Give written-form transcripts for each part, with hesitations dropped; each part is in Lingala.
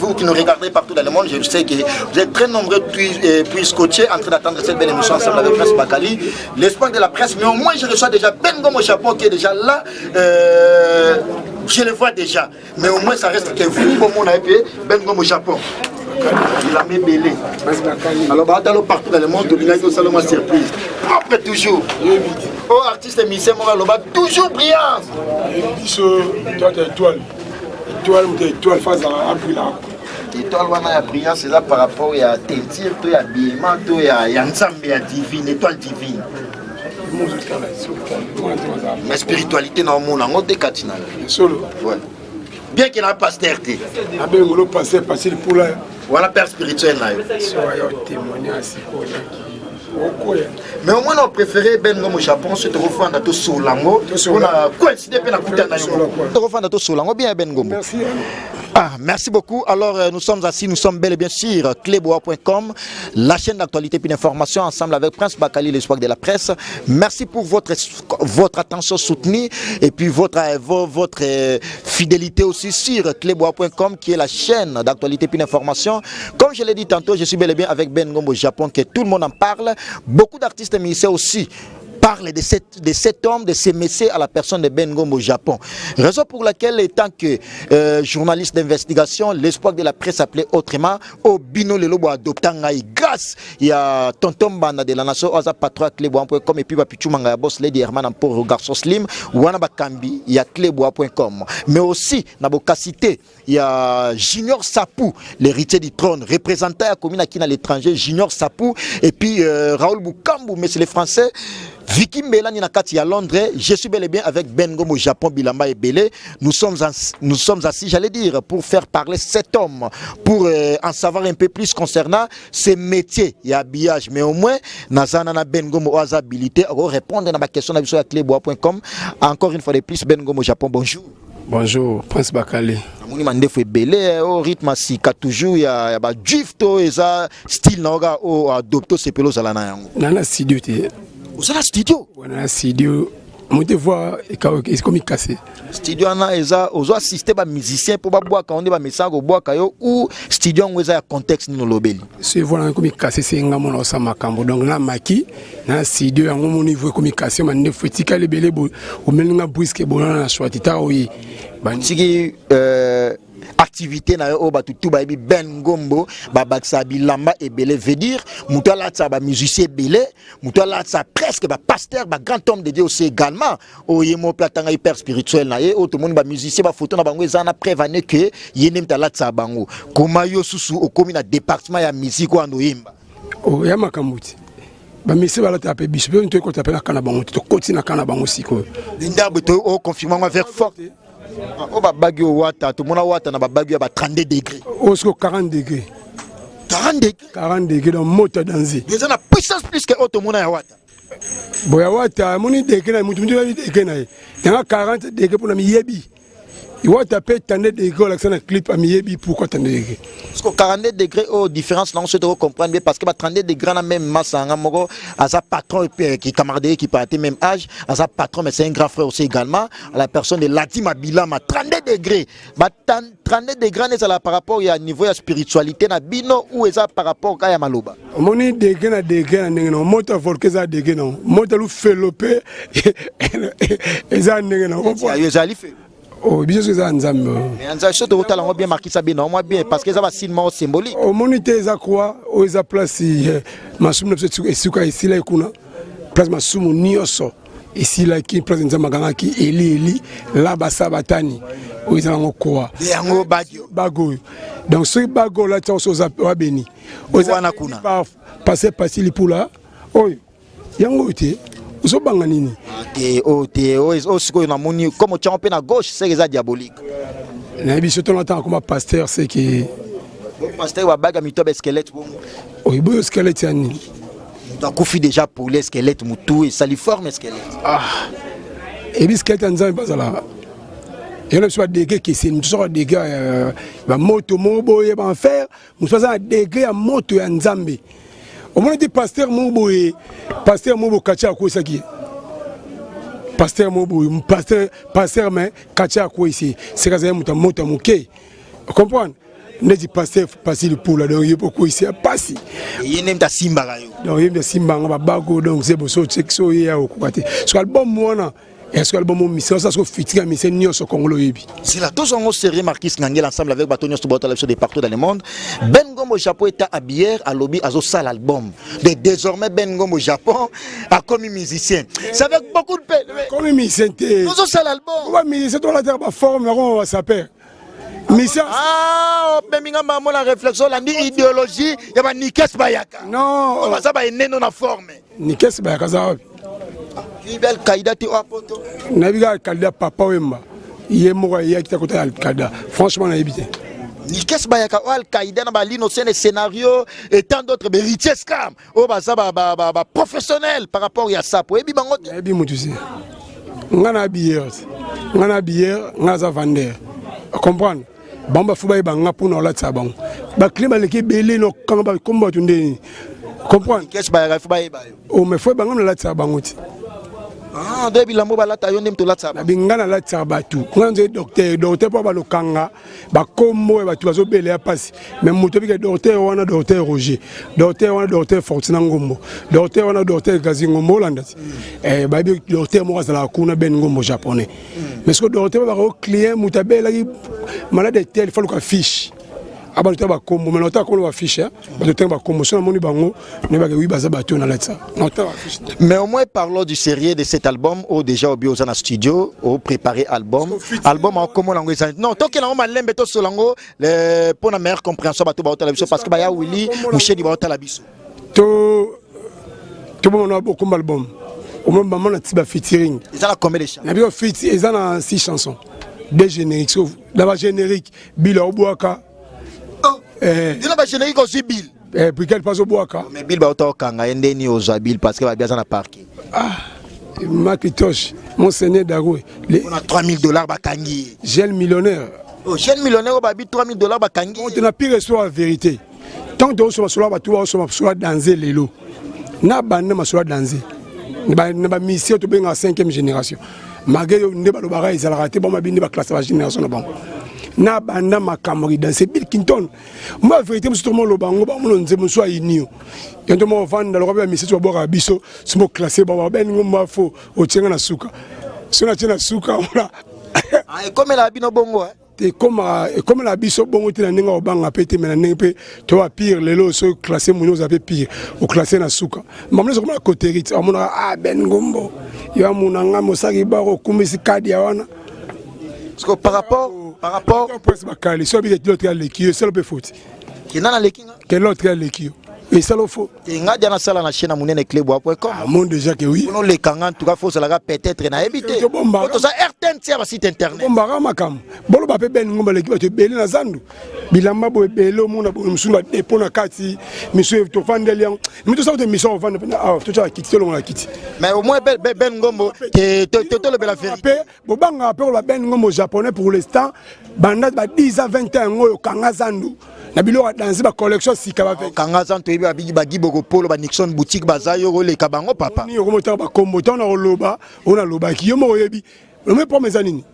Vous qui nous regardez partout dans le monde, je sais que vous êtes très nombreux puis, puis scotchés en train d'attendre cette belle émission ensemble avec Prince Bakali, l'espoir de la presse. Mais au moins, je reçois déjà Ben Gomo Japon qui est déjà là. Je le vois déjà. Mais au moins, ça reste que vous, bon monde, Ben Gomo Japon. Il a mis belé. Alors, bah, partout dans le monde, il a surprise. Propre toujours. Oh, artiste musicien, toujours brillant. Biso, toi, t'es étoile. Étoile moto étoile fa azala abrilaka. Étoile wana ya brillance eza par rapport ya teinture to ya habillement to ya nzambe ya divine, étoile divine. Mais spiritualité na omona yango te kati na yo. Solo. Ouais. Bien que na pasteur te. Abengolo pasteur pasili pula. Wana père spirituel na yo. So ayo témoignage sikoyo naki okoya. Mais au moins on préféré Ben Ngomo Japon soki tokofanda tosola yango mpona coïncide mpe na kuta na yo tokofanda tosola yango bien Ben Ngombo. Merci. Ah, merci beaucoup. Alors, nous sommes assis, nous sommes bel et bien sûr cleboa.com, la chaîne d'actualité et d'information ensemble avec Prince Bakali, l'espoir de la presse. Merci pour votre attention soutenue et puis votre fidélité aussi sur cleboa.com qui est la chaîne d'actualité et d'information. Comme je l'ai dit tantôt, je suis bel et bien avec Ben Ngombo Japon, que tout le monde en parle. Beaucoup d'artistes musiciens aussi parle de cet homme, de ces messieurs à la personne de Ben Ngombo au Japon. Raison pour laquelle, étant que journaliste d'investigation, l'espoir de la presse appelé autrement, Obino Lelo adoptant ngai grâce, il y a Tonton Banda de la nation, Oza Patro Cleboa.com et puis Bapichou Manga Boss Lady Herman Amporo Garçon Slim, Wana Bakambi, il y a Cleboa.com. Mais aussi, na Bokacité, il y a Junior Sapou, l'héritier du trône, représentant la commune qui à l'étranger, Junior Sapou, et puis Raoul Boukambu, mais c'est les Français. Vicky Mbelani na kati ya Londres, je suis bel et bien avec Ben Ngombo Japon Bilamba et Belé. Nous sommes assis, j'allais dire, pour faire parler cet homme, pour en savoir un peu plus concernant ses métiers et habillage. Mais au moins, nazana na Ben Ngombo aux habilité à répondre à ma question sur cleboa.com. Encore une fois de plus, Ben Ngombo Japon, bonjour. Bonjour, Prince Bakali. Namoni mandefu ebele au rythme sika toujours ya ba drift o eza style na oga o adopto sepelo ozala na yango. Na na studio te. Ozala studio? Ouais, na studio. Monte voix ekomi cassé. Studio wana eza ozo assister ba musicien po babwaka onde ba message kobwaka yo ou studio yango eza ya contexte nini olobeli? Ce voix na ekomi cassé c'est nga mona osama makambo donc na maki na studio yango mon niveau ekomi cassé mandefu etikali ebele boye omelinga brusque bonana na swati ta oyi. Batiki activité na yo oyo bato tu bayebi Ben Ngombo babakisa bilamba ebele, veut dire moto alatisa ba musicien ebele, moto alatisa presque ba pasteur, ba grand homme de Dieu aussi également oyo ye moko mpe atanga hyper spirituel na ye oyo tomoni ba musicien ba photo na bango eza na preuve ane ke ye nde moto alatisa bango. Koma yo susu okomi na département ya musique oyo ando oyemba. Oh, ya makambo ti bamusicien balataka mpe biso mpe toekota mpe na ka na bango te, tokoti na ka na bango sikoyo. Ndambo to oconfirme yango avec forte oyo babagi oyo wata tomona wata na babagi ya ba 32 degré. Oyo sikoyo 40 degré. 40 degré. 40 degré, donc moto danse. Eza na puissance plus que oyo tomona ya wata. Boya wata amoni degré na mutu, mutu ayebi degré na ye yanga 40 degré mpona miyebi wata mpe 32 degré olakisa na clip amiyebi pourquoi 32 degré. Parce que 42 degré oyo différence nango soki tokocomprendre bien, parce que ba 32 degré na même masanga moko aza patron qui camarade qui partait même âge aza patron, mais c'est un grand frère aussi également à la personne de Lati Mabilama. 32 degré, ba 32 degré ezala par rapport ya niveau ya spiritualité na bino ou eza par rapport ka ya maloba? Omoni degré na degré na ndenge na moto ya volcan eza degré na moto ya lufelo mpe eza ndenge na yo ezali fe. Oh, biso soki eza ya Nzambe. Mais nzambe so tokotala yango bien, markisa bino mwa bien parce que eza basigne moko symbolique. Omoni te eza croix oyo eza place masumu na biso esuka esilaki kuna, place masumu nyonso esilaki, place Nzambe akangaki eli eli la basabatani oyo eza nango croix. Yango bague. Bague oyo, donc soki bague oyo olati yango so oza wabeni. Wana kuna. Passe pasi lipula oyo yango oyo te ozobanga nini? Te, oyo te, oyo sikoyo namoni comme otyango mpe na gauche seke eza diabolique. Nayebi so tona ntanga koma pasteur seke. Pasteur babaga mito ya squelette bongo. Oyo boyo squelette ya nini? Moto akufi déjà pour le squelette, motu esali forme squelette. Ah, ebi squelette ya Nzambe bazala yango na biso badegré ekeseni, motu soko badegré bamoto moko boye baenfer, mosu aza na degré ya moto ya Nzambe. Omoni te pasteur moko boye, pasteur moko boye katia akwesaki ye, pasteur moko boye, pasteur, pasteur, mais katia akwesi seka azali moto ya moto ya moke, comprendre. Ndeti pasteur pasi lipula, donc ye pokwisi ya pasi. Ye nde asimbaka yo. Donc ye nde asimbanga babago, donc se boso check so ye ya okoka te. So album wana, est-ce que album mission ça so fitinga mission nyonso Congolo yebi. C'est la tous en série Marquis Ngangel ensemble avec bato nyonso botala biso de partout dans le monde. Ben Ngombo Japon est à bière à lobby azo sale album. De désormais Ben Ngombo Japon a comme musicien. C'est avec beaucoup de peine. Comme musicien te. Nous sale album. Ba musicien to la ba forme ko ba saper. Mission. Ah, obeminga mamo la réflexion landi idéologie ya ba Nikes Bayaka. Non. Baza ba eneno na forme. Nikes Bayaka za wapi? Kibi Al-Qaïda te apoto. Nayebi kaka Al-Qaïda Papa Wemba. Ye moko ayaki ta kota Al-Qaïda. Franchement nayebi te. Nikes Bayaka o Al-Qaïda na ba lino scène scénario et tant d'autres be Richie Scam o baza ba ba ba, ba professionnel par rapport ya ça. Oyebi bango te. Nayebi mutu si. Nga na bière. Nga na bière, nga za vendeur. Comprendre? Bango bafu bayeba nga mpona olatisa bango. Ba clé baleki ebele no kanga ba kombo bato ndeni. Comprendre? Nikes Bayaka fu bayeba yo. Oh mais faut bango nalatisa bango ti. Ah, nde bilambo balata yo nde moto olatisa bango. Nga nalatisa bato. Nga nzoi docteur, docteur mpo balokanga bakombo ya bato bazobela ya pasi. Mais moto abika docteur wana docteur Roger, docteur wana docteur Fortuna Ngombo, docteur wana docteur Gazi Ngombo olanda ti. Eh bayebi docteur moko azalaka kuna Ben Ngombo japonais. Mais ce que docteur baka client moto abelaki malade tel faut luka fiche. Abato ta bakombo, mais nota kombo ba fiche, bato ta bakombo, so namoni bango ne ba oui baza bato na latsa. Nota ba fiche. Mais au moins parlons du sérieux de cet album au déjà au bio na studio, au préparé album. Album en comment lango eza. Non, tant que lango malembe to solango le pour la meilleure compréhension bato ba la biso parce que ba ya Willy Mouchedi ba la biso. To to bon na beaucoup album. Au moins maman na tiba featuring. Eza la combien de chansons? Na bio feat eza na 6 chansons. Des génériques. So, dans ba générique Bill obwaka. Oh. Eh. Dina ba générique aussi Bill. Eh, brigade pas obwaka. Mais Bill ba otokanga ye ndeni ozwa Bill parce que ba biaza na parking. Ah. Macintosh, Monseigneur Daroué. Les... On a 3000 $ bakangi. Jeune millionnaire. Oh, jeune millionnaire babi 3000 $ bakangi. On na pire histoire la vérité. Tant que on soit ba toi on soit danser lelo. Na bande ma soit danser. Ba na ba mission to benga 5e génération. Malgré nde balobaka ezalaka te bango babini baklasse ba génération na bango na banda makambo ya danse Bill Clinton mwa vérité mosusu tokoma oloba yango bamona nzembo mosusu ayini yo yango moko ovanda lokola mpe bamisusu babwakaka biso somo classe bango babeningo mwa fo otienga na suka so natie na suka wana ekomela bino bongo ekomela biso bongo te na ndenge obanga mpe te me na ndenge mpe to ba pire lelo so classe moni oza mpe pire oclasse na suka mamona ezokomela coterite amonaka ah Ben Ngombo yo amona nga mosaki baro okumisi kadi ya wana. Parce que par rapport Prince Bakali so abiki l'autre aleki yo esala mpe foti. Kenda na leki nga. Ke l'autre aleki yo esala fo. Te nga dia nasala na chaîne ya monene cleboa.com. Ah, mon déjà que oui. Ono lekanga en tout cas faut salaka peut-être na yebi te. Toza RTNT ya ba site internet. Bombaka makambo. Boloba mpe Ben Ngombo aleki bato ebele na zandu. Bilamba boye ebele omona boye mosusu ba dépôt na kati misusu tofandeli yango. Mi tosala te mission ovanda mpe awa totya kiti tolongola kiti. Mais au moins Ben Ngombo te tolobela vérité. Mpe bobangaka mpe koloba Ben Ngombo japonais pour l'instant banda ba 10 ans 20 ans yango oyo kanga zandu na biloko ya danse ba collection sika ba kanga zandu toyebi babigi ba Giboko Polo ba Nixon boutique baza yo koleka bango papa. Ni okomotaka bakombo ntango na koloba oyo nalobaki yo moko oyebi lome problème eza nini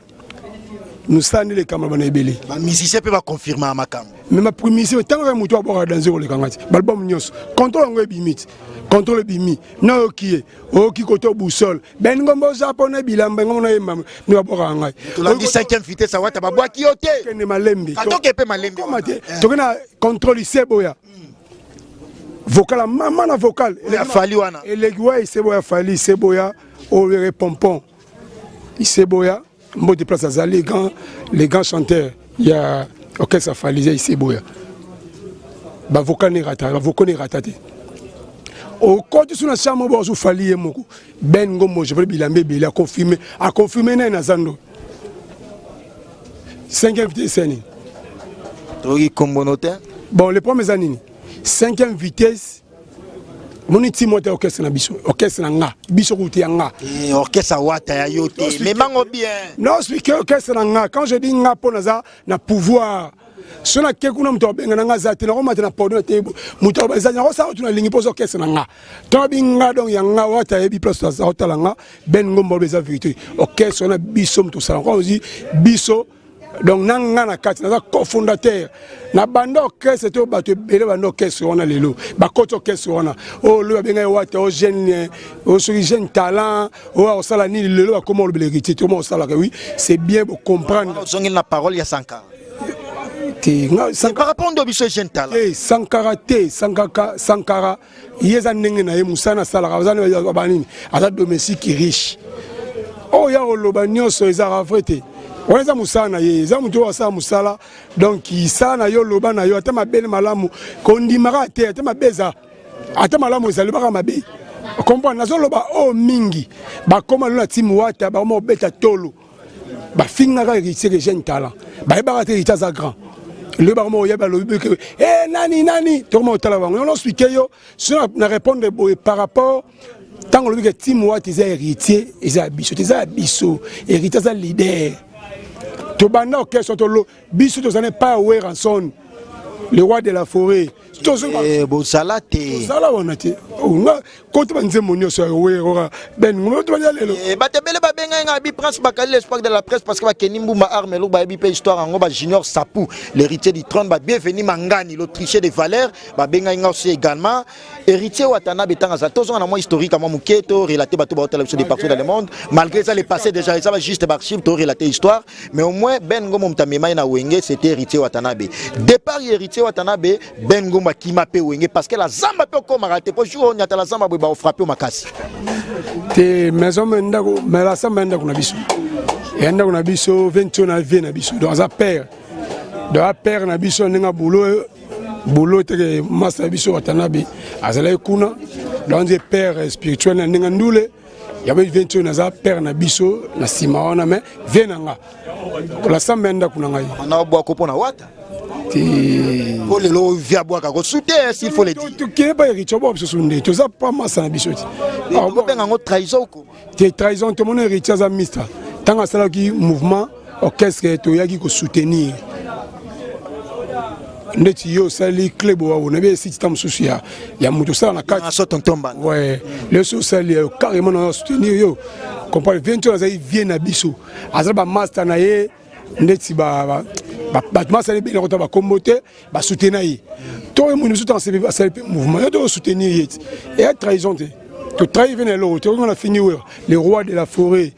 mosala nde lekamba bana ebele. Ba musicien mpe baconfirma makambo. Mais bamusicien ntango kaka moto abwaka danse koleka ti baalbum nyonso contrôle yango ebimi ti contrôle ebimi nayoki ye oyoki kote boussole Ben Ngombo japonais bilamba ngo nayemba nde babwakaka ngai. Tolandi 5e vitesse awata babwaki yo te. Kende malembe. Katoke mpe malembe. Koma te toke na contrôle iseboya vocal ya mama na vocal ya Fally wana. Eleki wa iseboya Fally iseboya oyere pompon iseboya mbote place azali grand les grands chanteurs ya orchestre Fally ya iseboya bavocal ne rata bavocaux ne rata te okoti so na chambre bo azofali ye moko Ben Ngombo je bilamba ebele aconfirme aconfirme naye na zando cinquième vitesse ya nini. Toyoki kombono te. Bon, le problème eza nini? Cinquième vitesse omoni ti moko te orchestre na biso orchestre na nga biso kutu ya nga. Orchestre awata ya yo te memango bien. Non, explique orchestre na nga quand je dis nga mpo naza na pouvoir so nake kuna moto abenga na nga aza te nakomata na podium te moto eza nakosala otu nalingi mpo oza orchestre na nga ntango bi nga donc ya nga wata ayebi place aotala nga Ben Ngombo alobi eza vérité orchestre wana biso moto osala ozi biso. Donc na nga na kati naza cofondateur na banda orchestre to bato ebele banda orchestre wana lelo bakoti orchestre wana oyo lobi babengai wata o jeune oyo soki jeune talent oyo akosala nini lelo bakoma olobela héritier tokoma kosalaka. Oui, c'est bien bocomprendre. Ozongeli na parole ya Sankara. Te. Par rapport ndo biso jeune talent. Te, Sankara te. Sankara, Sankara ye eza ndenge na ye, mosala asalaka aza banini, aza domestique riche. Oyo ya koloba nyonso ezalaka vrai te. Wana eza mosala na ye, eza moto oyo asala mosala. Donc sala na yo, loba na yo, ata mabe malamu kondimaka te, ata mabe eza, ata malamu ezali, baka mabe. Comprendre, nazoloba oyo mingi bakóma lelo na team Wata, bakoma kobeta tolo, bafingaka Héritier ke jeune talent, bayebaka te Héritier aza grand. Lelo bakoma koyeba, alobi ke e nani nani, tokoma kotala bango. Yango expliquer yo so na répondre boye par rapport ntango olobi ke team Wata eza Héritier, eza ya biso te, eza ya biso. Héritier aza leader, tobanda orchestre tolo biso tozali pa ya Werrason, le roi de la forêt. Bozala te. Tozala wana te. Nga kota banzembo nyonso ya Wera, Ben Ngombe tobanda lelo. Bato ebele babengai nga bi Prince Bakali, l'espoir de la presse, parce que bakeni mbumba armelo bayebi mpe histoire yango, bajunior Sapu, l'héritier du trône, babienvenu Mangani, l'autrichien de valeur, babengai nga aussi également. Héritier Watanabe ntango aza, tozonga na mwa historique mwa moke, to relater bato baotala biso de partout dans le monde. Malgré ça, le passé déjà eza ba juste baarchive, to relater histoire, mais au moins Ben Ngombo, moto amema ye na Wenge, c'était Héritier Watanabe. Départ ya Héritier Watanabe, Ben Ngombo akima mpe Wenge, parce que la zamba mpe okomaka te, po jour oyo nyata la zamba boye, baofrappe o makasi. Te, maison me ndako, mais la samba ya ndako na biso, ya ndako na biso, ventio na vie na biso. Donc aza père, donc aza père na biso ndenge boulot boulot teke masa na biso Watanabe azalaki kuna. Donc nze père spirituel na ndenge ndule yango, ventio naza père na biso na nsima wana, mais vie na nga la samba ya ndako na ngai. Na obwako mpo na Wata. Te. Po lelo vi abwaka kosu te, s'il faut le dire. Tokeye pa Héritier oboka biso nde toza pa masa na biso te. Obenga yango trahison okoma. Te, trahison tomoni Héritier aza mister. Ntango asalaki mouvement orchestre, toyaki kosoutenir ndeti yo osali club wawo nayebi esiti ta mosusu ya moto osala na kati. So tonton bana. Ouais, leso osali yo carrément na soutenir yo, comprendre. Vie nti azali vie na biso, azali bamaster na ye ndeti bato masala ebele kota bakombo te, basoutenir ye. To ye moni biso ntango asali mpe mouvement yo, tokosoutenir ye ti eya trahison te. Totrahir ve na eloko te. Okonga na fingi Wera, le roi de la forêt,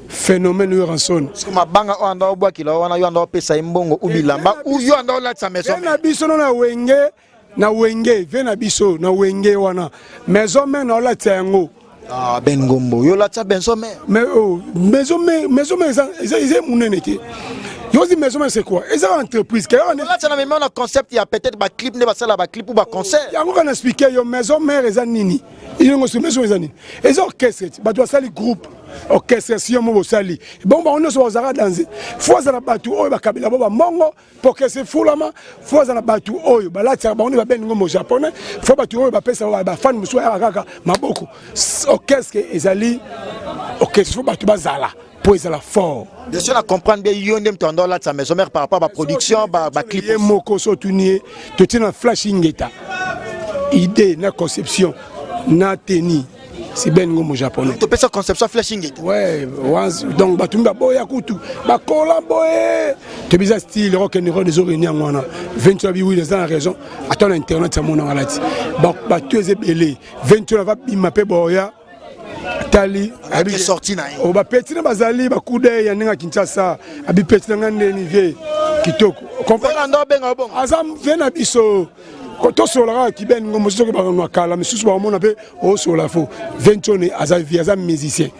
phénomène Werrason. Mabanga oyo anda obwakila wana, yo anda opesa ye mbongo u bilamba u yo anda olatisa maison. Na biso no na Wenge, na Wenge ve na biso na Wenge wana, maison mère na olatisa yango. Ah, Ben Ngombo, yo latisa maison mère. Mais oh, maison mère, maison mère eza monene te. Yozi maison mère, c'est quoi? Eza entreprise. Olatisa na mema na concept ya peut-être baclip nde basala baclip ou baconcert. Yango kana expliquer yo maison mère eza nini. Yongo so maison eza nini? Eza orchestre ti bato basali groupe orchestre, si yo mo bosali bongo, bango nyonso bazalaka danse. Fo azala bato oyo bakabela bo bambongo mpo orchestre efulama. Fo azala bato oyo balatisaka bango nde babendi ngombo japonais. Fo bato oyo bapesa bafani mosusu bayaka kaka maboko. Orchestre ezali orchestre, fo bato bazala mpo ezala fort. Bien sûr, na comprendre bien, yo nde moto ando olatisa maison mère par rapport à baproduction, baclip. Ye moko so otuni ye, totie na flash ingeta, idée na conception na teni si Ben Ngombo japonais. Topesa conception flash ingeta. Ouais, donc bato mi baboya kutu bakola boye, tobiza style rock and roll ezoreni yango wana. 23 bi wi eza na raison, ata na internet amonanga alati bato eza ebele. 23 ava bima mpe boya tali. Sorti na ye. Bapeti na bazali bakude ya ndenge ya Kinshasa, abi peti na ngai ndeni vie kitoko. Aza vie na biso, tosola kaka kibeni ngombo. Soki bakanwa kala misusu bakomona mpe osola fo ventione aza vie, aza musicien.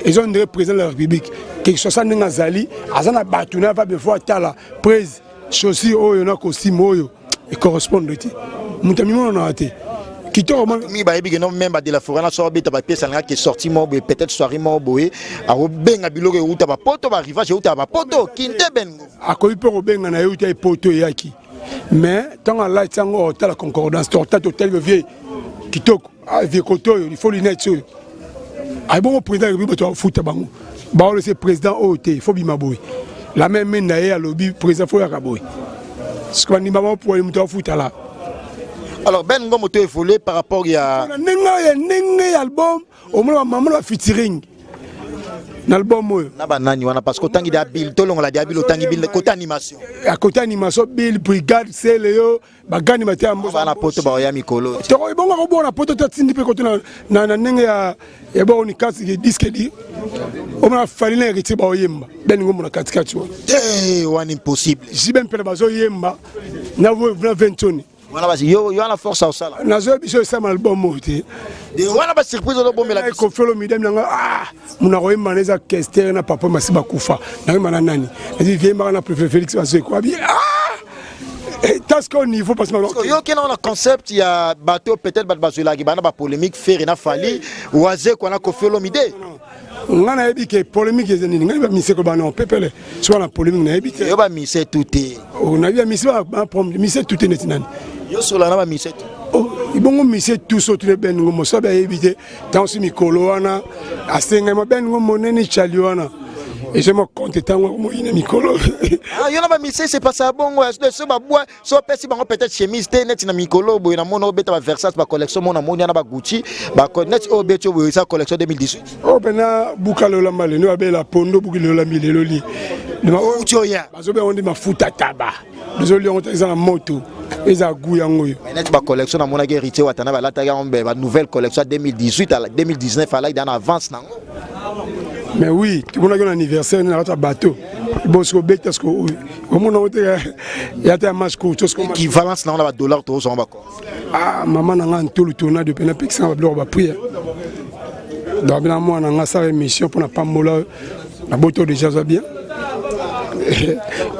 Eza ondire président de la République quelque soit sa ndenge azali, aza na bato na va befo atala prise chaussure oyo na costume oyo ecorrespondre te, moto amimonanaka te kitoko. Mingi bayebi ke no même de la forêt na so abeta bapièce alingaki sorti moko boye, peut-être soirée moko boye, akobenga biloko euta bapoto, barivage euta bapoto kinte Ben. Akoki mpe kobenga na ye euta epoto eyaki, mais ntango alati yango, otala concordance, tota totali vie kitoko, vie kote oyo il faut lunette oyo ayebongo président ya bato afuta bango baolese président oyo te, il faut bima boye. La même mende na ye alobi président fo yaka boye, soki bandimba bapoye moto afuta la. Alors Ben Ngombo, to évolué par rapport ya na ndenge ya ndenge ya album, omona bamama na bafeaturing. Na album oyo. Na banani wana? Parce que otangi dia Bill, tolongola dia Bill, otangi Bill côté animation. À côté animation, Bill, Brigade, Célio, bagani bate ya mboka na poto baoya mikolo. Toko ebongo kobona poto tatindi mpe koto na ndenge ya ya bongo ni kasi disque di omona Fally na Héritier baoyemba Ben Ngombo na katikati wana. Te wana impossible. JB Mpiana bazoyemba na Ventoni. Wana basi yo yo wana force osala. Nazoya biso esama album oyo te. De wana ba surprise ozobombela biso. Koffi Olomide nanga ah muna koyemba na eza Kester na papa masi bakufa. Nayemba na nani? Nazi viembaka na préfet Félix Bazeko. Abi ah parce qu'au niveau parce que yo kena na concept ya bateau, peut-être bato bazwelaki bana ba polémique Ferre na Fally, Wazekwa na Koffi Olomide. Nga nayebi ke polémique eza nini. Ngai bamise ko bana pepele so wana polémique nayebi te. Yo bamise tout te. Nayebi bamise bamise tout te neti nani. Yo sola na bamise tout. Ibongo mise tout so tule Ben Ngombo so bayebi te. Ntango si mikolo wana asengai ma Ben Ngombo neni chali wana ezoma compte ntango moyina mikolo. Yo na bamise c'est pas ça bongo so babwa so opesi bango peut-être chemise te neti na mikolo boye na mona obeta ba Versace, ba collection mona moni na ba Gucci, ba neti oyo obeti oyo eza collection 2018. Oyo mpena buka lola maleno abela pondo buki lola milelo li uti oya. Bazobenga ndi mafuta taba tozoli yango eza na moto eza gu yango oyo. Neti ba collection namonaki Héritier Watana balataki yango mbe ba nouvelle collection ya 2018 à 2019 alaki dans avance nango. Mais oui, tomonaki na anniversaire na kati ya bateau bon siko obeta siko omona ngo te ya te ya match court. Équivalence nango na ba dollar tozonga bako. Ah mama na nga ntulu tornado mpe napekisanga babiloko baprix. Donc bina mwana nga asala émission mpona pambola na boto déjà aza bien.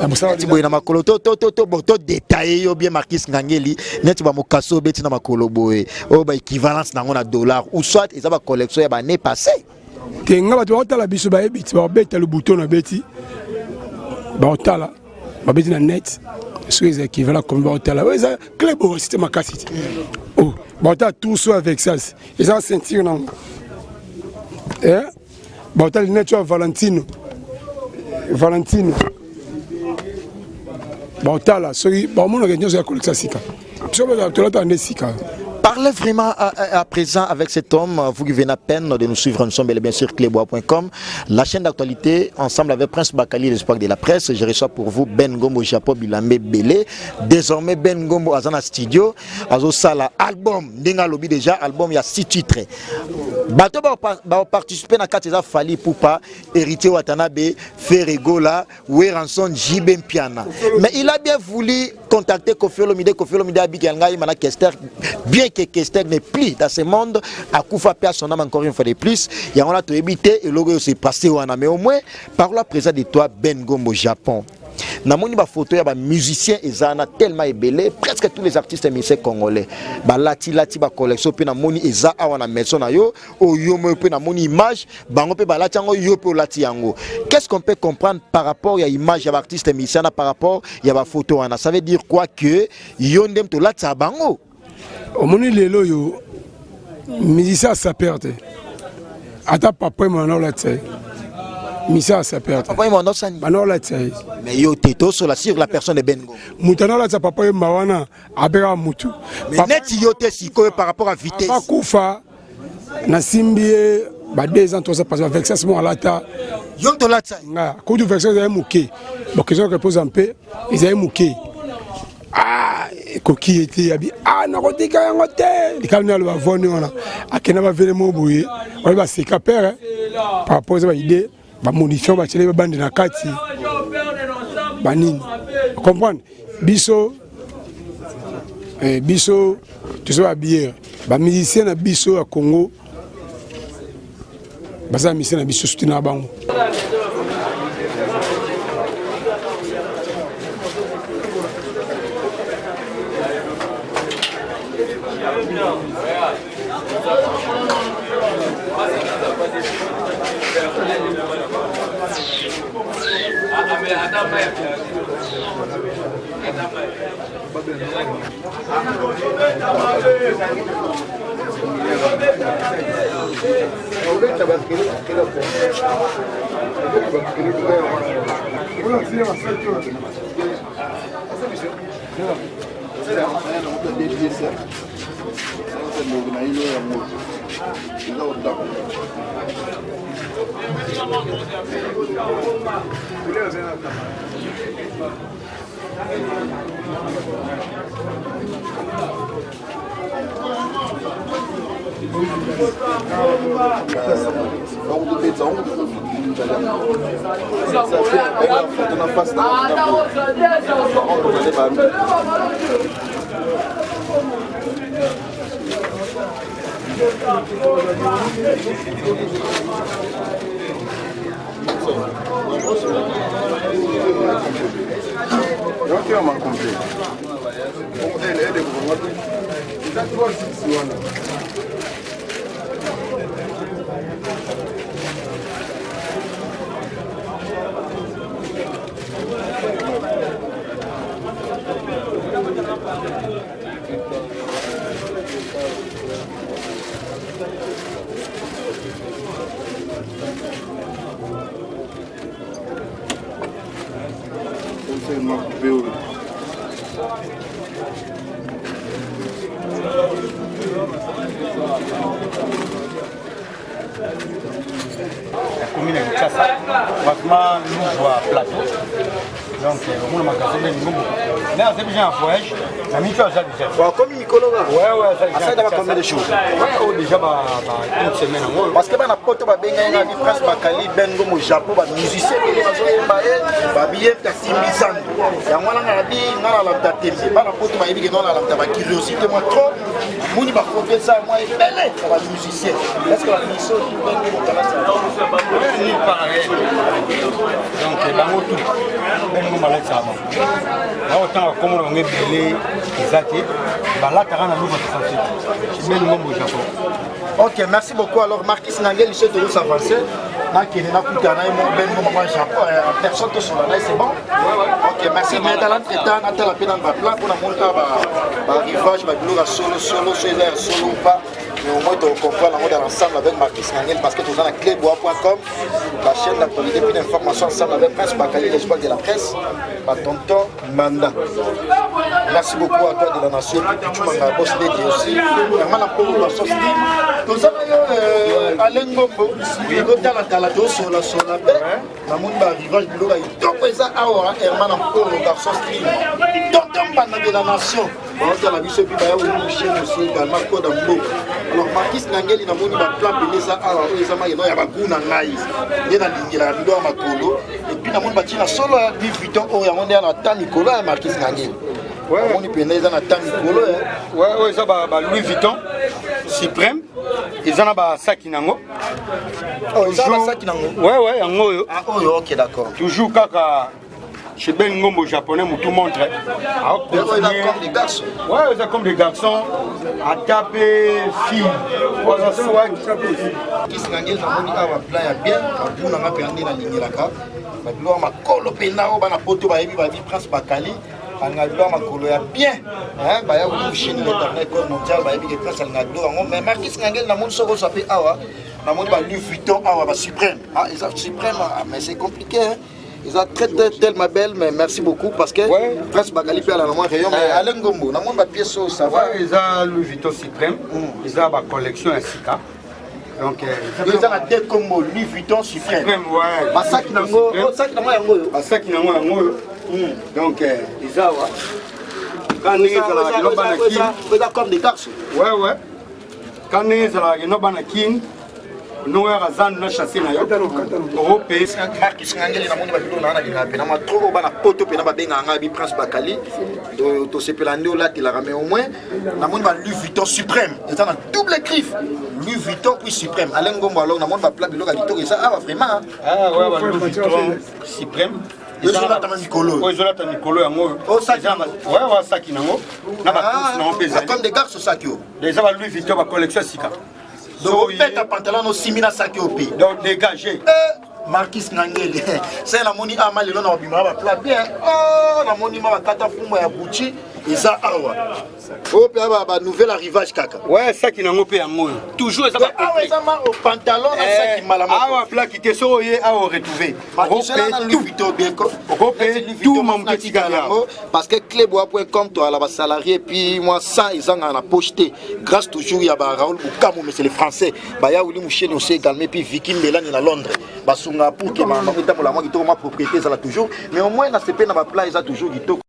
Neti boye na makolo to détaille yo bien Marquis Ngangeli neti bamokaso obeti na makolo boye oyo ba équivalence nango na dollar ou soit eza ba collection ya ba année passée. Te nga bato baotala biso bayebi ti baobeta lobuto na beti baotala babeti na net soki eza équivalent combien baotala oyo eza clé borosite makasi te oh baotala tour so avec ça eza ceinture nango baotala net oyo Valentino Valentino baotala soki baomonaka nyonso ya kolekisa sika biso tolata nde sika. Parlez vraiment à présent avec cet homme, vous qui venez à peine de nous suivre, nous sommes bel et bien sur cleboa.com, la chaîne d'actualité, ensemble avec Prince Bakali, l'espoir de la presse. Je reçois pour vous Ben Ngombo Japon Bilambe Belé. Désormais Ben Ngombo azana studio, azo sala album, ndinga lobi déjà, album il y a 6 titres. Bato ba ba participer na kati za Fally Ipupa, Héritier Watanabe, Ferre Gola, Werrason, JB Mpiana. Mais il a bien voulu contacter Koffi Olomide. Koffi Olomide a dit qu'il y a Kester, bien que Kester n'est plus dans ce monde, a Koufa perd son âme encore une fois de plus. Il y a un évité et logo s'est passé wana. Mais au moins, par la présence de toi, Ben Ngombo Japon. Namoni ba photo ya ba musiciens ezana tellement ebele, presque tous les artistes et musiciens congolais. Ba lati lati ba collection pe namoni eza awa na maison na yo, oyo mo pe namoni image, bango pe balati yango, yo pe olati yango. Qu'est-ce qu'on peut comprendre par rapport ya image ya ba artistes et musiciens par rapport ya ba photo wana? Ça veut dire quoi que yo ndem to lati bango? Omoni lelo yo musicien sapeur te. Ata papa mwana olati ye. Musicien sapeur te. Papa mwana osani. Bana olati ye. Mais yo te to sur la sur la personne de Ben Ngombo. Mutu ana olati papa ye mawana abeka mutu. Mais neti yo te sikoyo par rapport à vitesse. Papa kufa na simbi ye ba 2 ans 3 ans parce que avec ça c'est bon alata. Yo to lati. Nga kutu version ezali moke. Bon question que pose un peu ezali moke. Ah ekoki ye te abi ah nakotika yango te likalo nde aloba vone wana akenda bavele mo boye oyo baseka pere par rapport eza baide bamodifiant batiele babande na kati banini comprendre biso biso toza babiere bamusicien na biso ya Congo baza musicien na biso soutien na bango. Nakomi na Kinshasa, croisement Louvre Plateau. Donc, omona magasin nde ngombo. Mais aza déjà en voyage. Na mito aza déjà. Wakomi mikolo ba. Ouais ouais, aza déjà. Asala ba combien de jours? Ouais, oh déjà ba ba une semaine yango. Parce que bana poto ba benga nga bi Prince Bakali Ben Ngomo Japon ba musicien ebele bazoyemba ye ba biye ta simbi zandu. Yango wana nga na bi nga na lamta tembe. Bana poto bayebi ke non na lamta ba curiosité moi trop. Namoni ba photo eza mwa ebele ya ba musicien. Est-ce que ba musicien Ben Ngomo kalasi? Ni parallèle. Donc bango tout Ben Ngomo alatisaka bango. Baotanga kombo na bango ebele eza te. Balataka na Louvre 67. Ben Ngombo Japon. Ok, merci beaucoup. Alors, Marquis Nangel, je te laisse avancer. Nakende nakutana ye mo Ben Ngombo mwa Japon en personne tosola na ye, c'est bon? Ok, merci. Mais dans l'entretemps, natala mpe nanu baplan mpona monka barivage babiloko ya solo solo so eza ya solo ou pas. Mais au moins, tu comprends dans l'ensemble avec Marquis Nangel parce que tu es dans clébois.com, la chaîne d'actualité puis d'information ensemble avec Prince Bakali, l'espoir de la presse, ma tonton Manda. Merci beaucoup à toi de la nation, puis tu m'as boss lady aussi. Vraiment, pour la sauce Nous avons Alain Ngombo, totala tala tosola sola mpe namoni barivage biloko ya kitoko eza awa Herman Ampolo garçon stream tonton Mbanda de la nation baotala biso epi baya wili chaîne aussi également code mboka. Alors Marquis Nangeli, namoni baplan pene eza awa oyo eza makeno ya bagu na ngai nde nalingelaka biloko ya makolo epuis namoni batie na solo ya Louis Vuitton oyo yango nde ya na ta mikolo ya Marquis Nangeli namoni pene eza na ta mikolo. Oyo eza ba Louis Vuitton Suprême, eza na basaki nango. Eza basaki nango? Ouais, yango oyo. Ah, oyo, ok, d'accord. Toujours kaka chez Ben Ngombo japonais, mutu montre. Comme des garçons. Ouais, eza comme des garçons. Ata mpe fille oza swag. Kisi na ngeli namoni awa plan ya bien babu nanga mpenza nde nalingelaka babiloko ya makolo mpenza oyo bana poto bayebi babi Prince Bakali alingaka biloko ya makolo ya bien. Baya koluku chaîne l'internet code mondial bayebi ke Prince alingaka biloko yango. Mais Markis Nangeli, namoni soki ozwa mpe awa namoni ba Louis Vuitton awa ba Suprême. Ah, eza Suprême. Ah, mais c'est compliqué, hein? Eza très très tellement belle, mais merci beaucoup parce que ouais. Prince Bakali mpe ala na mwa rayon. Mais Alain Ngombo, namoni bapièce oyo, ça va? Eza Louis Vuitton Suprême, eza bacollection ya sika. Donc eza na deux kombo, Louis Vuitton Suprême. Suprême, ouais. Basaki nango, saki nango yango oyo. Basaki nango yango oyo. Donc eza awa ka ndenge ezalaka kino bana Kin. Eza comme des garçons. Ouais, ka ndenge ezalaka kino bana Kin ndongo yaka zandu na chasse na yo okope. Marcus Ngangeli, namoni babiloko na nga nalingaka mpena ma trop oyo bana poto mpena babengaka ngai bi Prince Bakali tosepela nde olatelaka. Mais au moins namoni ba Louis Vuitton Suprême eza na double griffe, Louis Vuitton puis Suprême. Alain Ngombo, alors namoni baplat biloko ya kitoko eza awa vraiment. Ah ouais, ba Louis Vuitton Suprême. Ezolatama mikolo. Oyo ezolata mikolo yango oyo. Ouais, saki nango na batrousse nango mpe ezali. Comme des garçons, saki oyo. Eza ba Louis Vuitton, bacollection ya sika. Donc opeta pantalon osimbi na saki oyo mpe. Donc dégagé. Marquis Nangeli se namoni ama lelo na babimaka baplat bien. Oh, namoni ma bakata fumba ya Gucci. Eza awa oyo mpe ba nouvel arrivage kaka. Ouais, saki nango mpe yango oyo toujours eza. Awa eza ma pantalon na saki mbala moko. Awa plaque te, soki oye awa oretrouve. Okope tout mamutu etikali yango, parce que cleboa.com, toala basalarié, puis moi 100 ezangaka na poche te, grâce toujours ya ba Raoul Bukamu, mais c'est le français, baya Wili Musheni aussi également, puis Vicky Mbelani na Londres, basunga pour que makambo etambola mwa kitoko, mwa propriété ezala toujours. Mais au moins na sepe na baplat, eza toujours kitoko.